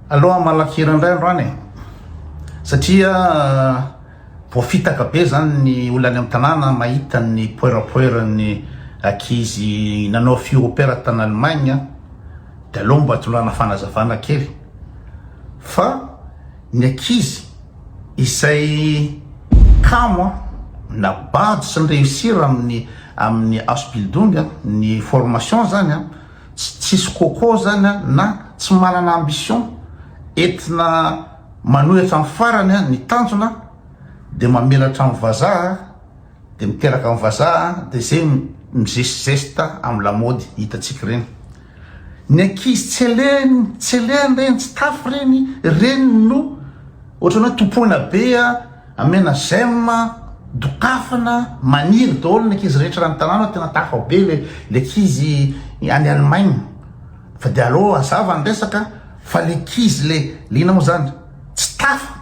Aloha malakira indray androany e! Satria voafitaka be zany ny olona any amin'ny tanàna mahita ny poerapoeran'ny ankizy nanao fille-au-pair tany Allemagne de aleo mba tondrana fanazavana kely fa ny ankizy izay kamo na bado sy ni-réussir amin'ny amin'ny Ausbildung ny formation zany an Tsy tsisy coco zany an na tsy manana ambition entina manohy hatramin'ny farany an ny tanjona de mamelatra amin'ny vazaha de miteraka amin'ny vazaha de zay mizesizesta amin'ny lamaody hitantsika ireny. Ny ankizy tsy alehany tsy alehany reny tsy tafy reny reny no ohatran'ny hoe tompoina be an. Amena j'aime, dokafana, maniry daholo ny ankizy rehetra raha ny tanàna tena tafa be le le ankizy any Allemagne fa de aleo hazava ny resaka fa le ankizy le le inona moa zany tsy tafa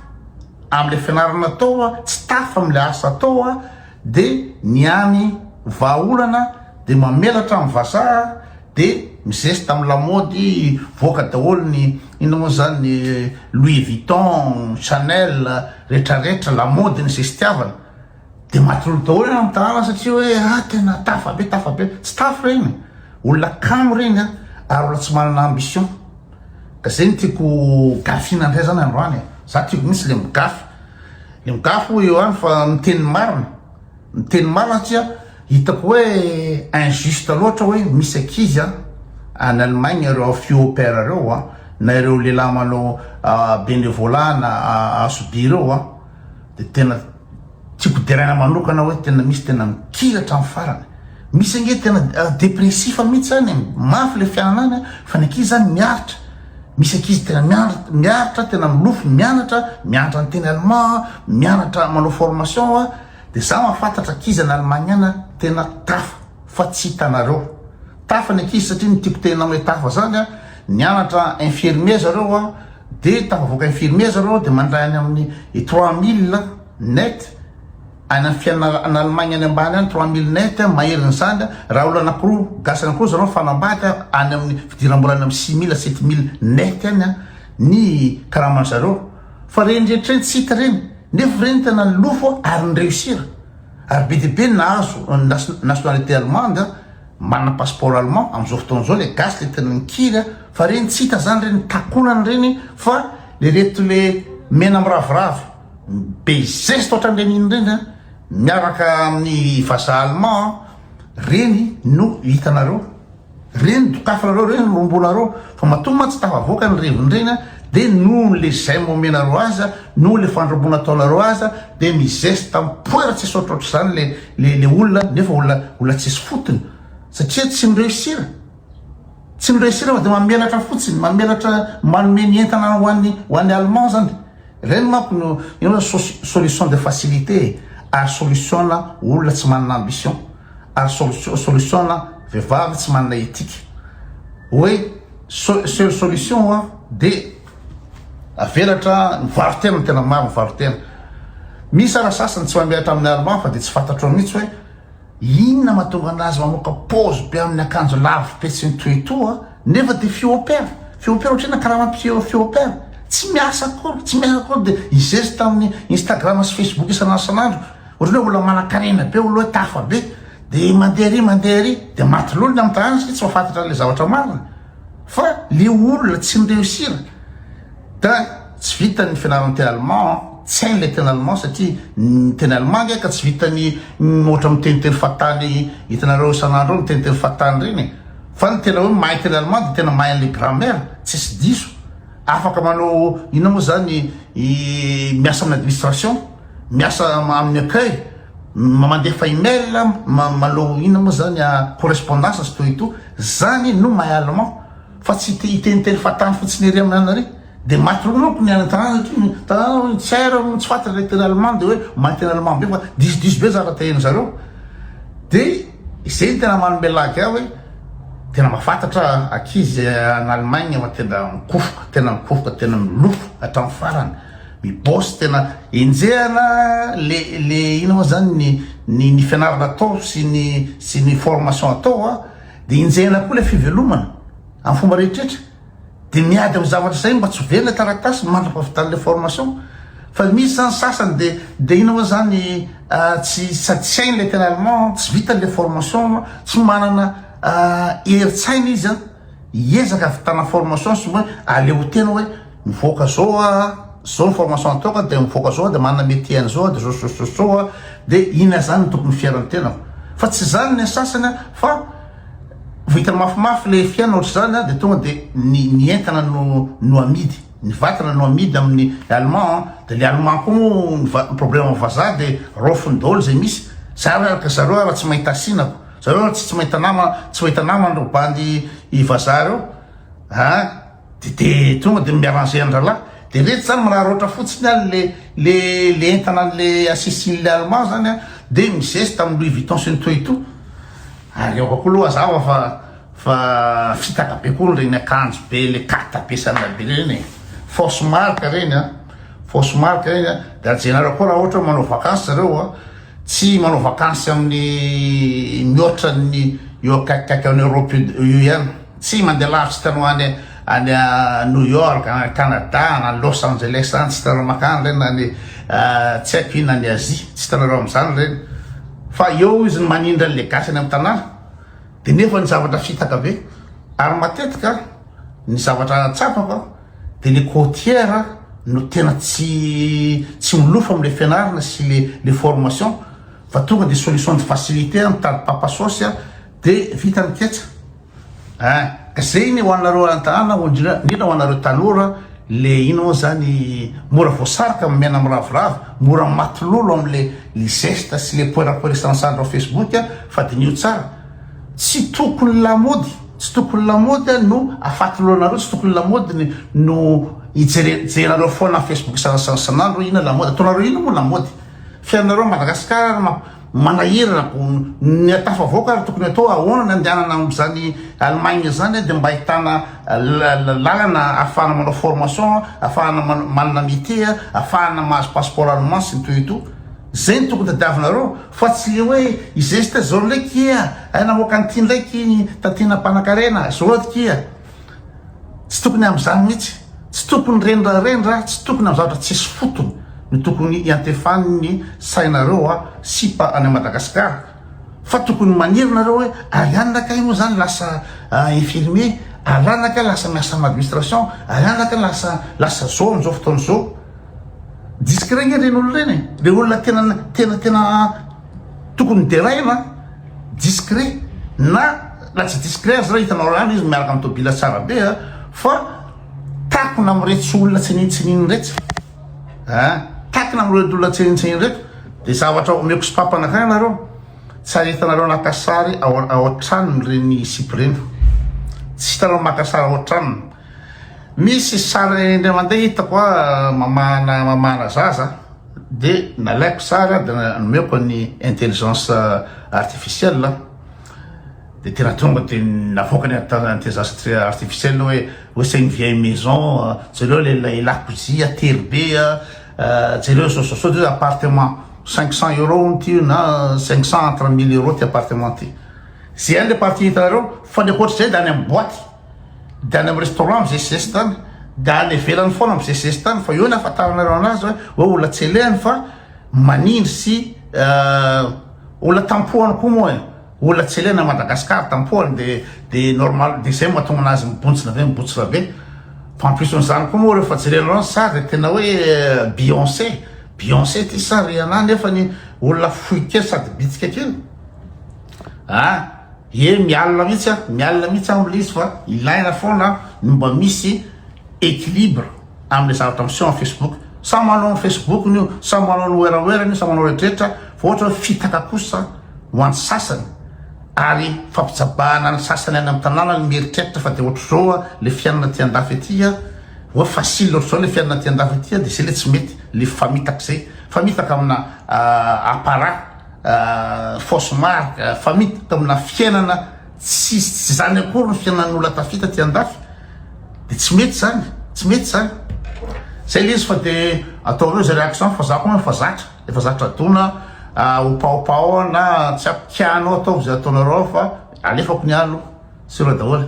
amle fianarana atao a, tsy tafa amle asa atao a de ny any vahaolana de mamelatra amin'ny vazaha de mizesta amin'ny lamaody voaka daholo ny inona moa zany ny Louis Vuitton, Chanel retraretra lamaody ny zestiavana de maty lolo daholo ianao amin'ny tanàna satria hoe ah tena tafa be tafa be tsy tafa reny olona kamo reny a ary olona tsy manana ambition ka zay no tiako gafina indray zany androany e za tiako mihitsy le migafy le migafy hoy eo any fa miteny marina Ny teny marina satria hitako hoe injuste loatra hoe misy ankizy an any Allemagne ireo fille au pair ireo an na ireo lehilahy manao bénévolat na asobi ireo an de tena tiako deraina manokana hoe tena misy tena mikiry hatramin'ny farany misy ange tena dépressif mihitsy zany e mafy le fiainana any fa ny ankizy zany miaritra misy ankizy tena miaritra tena milofo mianatra mianatra ny teny allemand mianatra manao formation an De za mahafantatra ankizy any Allemagne any tena tafa fa tsy hitanareo. Tafa ny ankizy satria ny tiako tena hoe tafa zany a, nianatra infirmier zareo a, de tafavoaka infirmier zareo de mandray any amin'ny 3000 net any amin'ny fiainana any Allemagne any ambany any 3000 net maherin'izany a, raha olona anakiroa gasy anakiroa zareo mifanambady a, any amin'ny fidiram-bola any amin'ny 6000 7000 net any a ny karaman-zareo fa reny rehetra reny tsy hita reny. Nefa ireny tena nilofo ary ni-reussir. Ary be dia be ny nahazo nationalité allemande, manana passeport allemand amin'izao fotoana izao le gasy le tena nikiry fa ireny tsy hita zany ireny takonana ireny fa le reto le mena miraviravy be zeste ohatran'ireny iny ireny miaraka amin'ny vazaha allemand reny no hitanareo. Reny dokafanareo reny rombonareo fa matoa mantsy tafavoaka ny reviny reny a de noho le j'aime omenareo azy a noho le fandrombona ataonareo azy a de mizesta mipoera tsisy ohatrohatr'izany le le le olona nefa olona olona tsisy fotony satria tsy mi-reussir tsy mi-reussir fa de mamelatra fotsiny mamelatra manome ny entana ho an'ny ho an'ny allemand zany reny manko no ino solution de facilité ary solution na olona tsy manana ambition ary solution na vehivavy tsy manana éthique hoe seule solution hoa de avelatra ny varo-tena no tena maro ny varo-tena misy ara sasany tsy mamelatra amin'ny allemand fa de tsy fantatro mihitsy hoe inona mahatonga anazy mamoaka pose be amin'ny akanjo lavo be sy ny toetoa nefa de fille au pair fille au pair ohatrina karama fille au pair tsy miasa akory tsy miasa akory de hizesta amin'ny Instagram sy Facebook isan'andro isan'andro Ohatran'ny hoe olona manankarena be, olona hoe tafa be, de mandeha ery mandeha ery, de maty lolo ny amin'ny tanàna satria tsy mahafantatra an'ilay zavatra marina. Fa le olona tsy mi-reussir, da tsy vita ny fianarana teny allemand, tsy hainy le teny allemand satria ny teny allemand ange ka tsy vitan'ny ohatra miteniteny fahatany hitanareo isan'andro eo miteniteny fahatany ireny e. Fa ny tena hoe mahay teny allemand de tena mahay an'le grammaire, tsisy diso, afaka manao inona moa zany miasa amin'ny administration. Miasa amin'ny accueil, mandefa email, manao inona moa zany correspondance sy tout et tout, zany no mahay allemand fa tsy hiteniteny fahatany fotsiny ery amin'ny anary de maty roa manko ny any an-tanàna satria ny tanàna tsy hay raha tsy fantatra ilay teny allemand de hoe mahay teny allemand be fa disodiso be zavatra tehen'ny zareo de izay no tena manome lagy ahy hoe tena mahafantatra ankizy any Allemagne fa tena mikofoka tena mikofoka tena milofo hatramin'ny farany. Mi-boss tena enjehana le le ina moa zany ny ny ny fianarana atao sy ny sy ny formation atao a de enjehana koa le fivelomana amin'ny fomba rehetrretra. De miady amin'ny zavatra izay mba tsy ho very ilay taratasy mandra-pahavitan'ilay formation. Fa misy zany sasany de de inona moa zany tsy sady tsy hainy ilay teny allemand, tsy vitany ilay formation, tsy manana herin-tsaina izy an, hiezaka havitana formation sy hoe aleo tena hoe mivoaka zao aho, zao ny formation ataoko de mivoaka zao aho de manana métier an'izao aho de zao zao zao zao aho, de inona zany no tokony fiainan'ny tenako. Fa tsy zany ny sasany an, fa vao hita mafimafy le fiainana ohatr'izany an de tonga de ny ny entana no no amidy, ny vatana no amidy amin'ny allemand an, de le allemand koa moa ny va- ny problème amin'ny vazaha de raofiny daholo zay misy, za ary araka zareo ary tsy mahita asiana ko, zareo ary tsy tsy mahita namana tsy mahita namana reo bandy i vazaha reo an. De de tonga de mi-arranger an-drahalahy. De reto zany manararaotra fotsiny any le le le entana an'le asesine-le allemand zany an, de mizesta amin'ny Louis Vuitton sy ny tout et tout. Ary aoka koa aloha hazava fa fa fitaka be koa ireny akanjo be le kata be sanana be ireny e. Fausse marque ireny an, fausse marque ireny an. De ajenareo koa raha ohatra hoe manao vacance zareo an, tsy manao vacance amin'ny mihoatra ny eo akaikikaiky any Europe io ihany. Tsy mandeha lavitra hitanao any any New York, any Canada, na any Los Angeles any, tsy hitanareo makany ireny na any tsy haiko inona any Asie, tsy hitanareo amin'izany ireny. Fa eo izy no manindry an'ilay gasy any amin'ny tanàna. Dia nefa ny zavatra fitaka be. Ary matetika ny zavatra tsapako dia le côtière no tena tsy tsy milofo amin'ilay fianarana sy le le formation fa tonga dia solution de facilité mitady papa sauce dia vita ny ketsa. Ah, ka zay iny ho anareo an-tanàna, indrindra indrindra ho anareo tanora, le ino moa zany, mora voasarika amin'ny miaina miraviravy, mora maty lolo amle le geste sy le poerapoera isan'isandro ao Facebook fa diniho tsara, tsy tokony lamaody, tsy tokony lamaody no afaty lohanareo, tsy tokony lamaody no ijerenareo foana am Facebook isan'andro, inona lamaody, ataonareo inona moa lamaody, fiainanareo Madagascar Manahirana ko ny tafavoaka ary tokony atao ahoana ny andehanana amin'izany Allemagne zany dia mba ahitana lalana ahafahana manao formation, ahafahana manana métier, ahafahana mahazo passeport allemand sy ny tout et tout. Zay no tokony tadiavinareo fa tsy le hoe i-geste zao ndray kia, hay namoaka an'ity ndray ki taty mpanankarena, zao aty kia. Tsy tokony amin'izany mihitsy. Tsy tokony rendrarendra, tsy tokony amin'ny zavatra tsisy fotony no tokony hiantefan'ny sainareo a sipa any Madagascar fa tokony maniry nareo hoe ary anona kay moa zany lasa infirmier, ary anona kay lasa miasa amin'ny administration, ary anona kay lasa lasa zao amin'izao fotoana izao. Discret nge ireny olona ireny e, le olona tena tena tena tokony deraina discret na na tsy discret aza hitanao rano izy miaraka amin'ny tobila tsara be a fa takona amin'iretsy olona tsy nino iretsy a takona amin'ireto olona tsy nino ireto de zavatra omeko sopapa anakay anareo tsy ahitanareo naka sary ao ao an-tranony ireny sipa ireny tsy hitanareo maka sary ao an-tranony misy sary indray mandeha hitako a mamahana mamahana zaza de nalaiko sary de nomeko ny intelligence artificielle de tena tonga de navoaka ny intelligence artificielle hoe hoe c'est une vieille maison jereo le le lakozia tery be jereo zao zao zao de appartement 500 euros hono ty na 500 entre 1000 euros ty appartement ty zay ihany le partie hitanareo fa ny ankoatr'izay de any amin'ny boîte de any amin'ny restaurant mizesizesy tany de any ivelany foana mizesizesy tany fa eo ny ahafantaranareo anazy hoe hoe olona tsy elehany fa manindry sy olona tampohany koa moa e olona tsy elehana Madagascar tampohany de de normal de zay mahatonga anazy mibontsina be mibontsina be fa en plus n'izany koa moa rehefa jerenareo ny sary de tena hoe Beyoncé Beyoncé ty sa Rihanna nefa ny olona fohy kely sady bitsika kely ah Ye mialona mihitsy aho, mialona mihitsy aho amle izy fa ilaina foana ny mba misy equilibre amle zavatra miseho am facebook, samy manao ny facebook-ny io, samy manao ny werawera-ny io, samy manao rehetrarehetra fa ohatra hoe fitaka kosa ho an'ny sasany ary fampijabahana ny sasany any am tanàna ny mieritreritra fa de ohatr'izao le fiainana aty andafy aty a, hoe facile ohatr'izao le fiainana aty andafy aty a de zay le tsy mety, le famitaka zay, famitaka amina apparat. Fausse marque, famitaka amina fiainana tsy tsy zany akory ny fiainan'olona tafita aty andafy de tsy mety zany, tsy mety zany. Zay le izy fa de ataonareo zay réaction fa za koa efa zatra, efa zatra dona opaopaona tsy ampy kianao ataovy zay ataonareo ao fa alefako ny ahy aloha, sur daholo.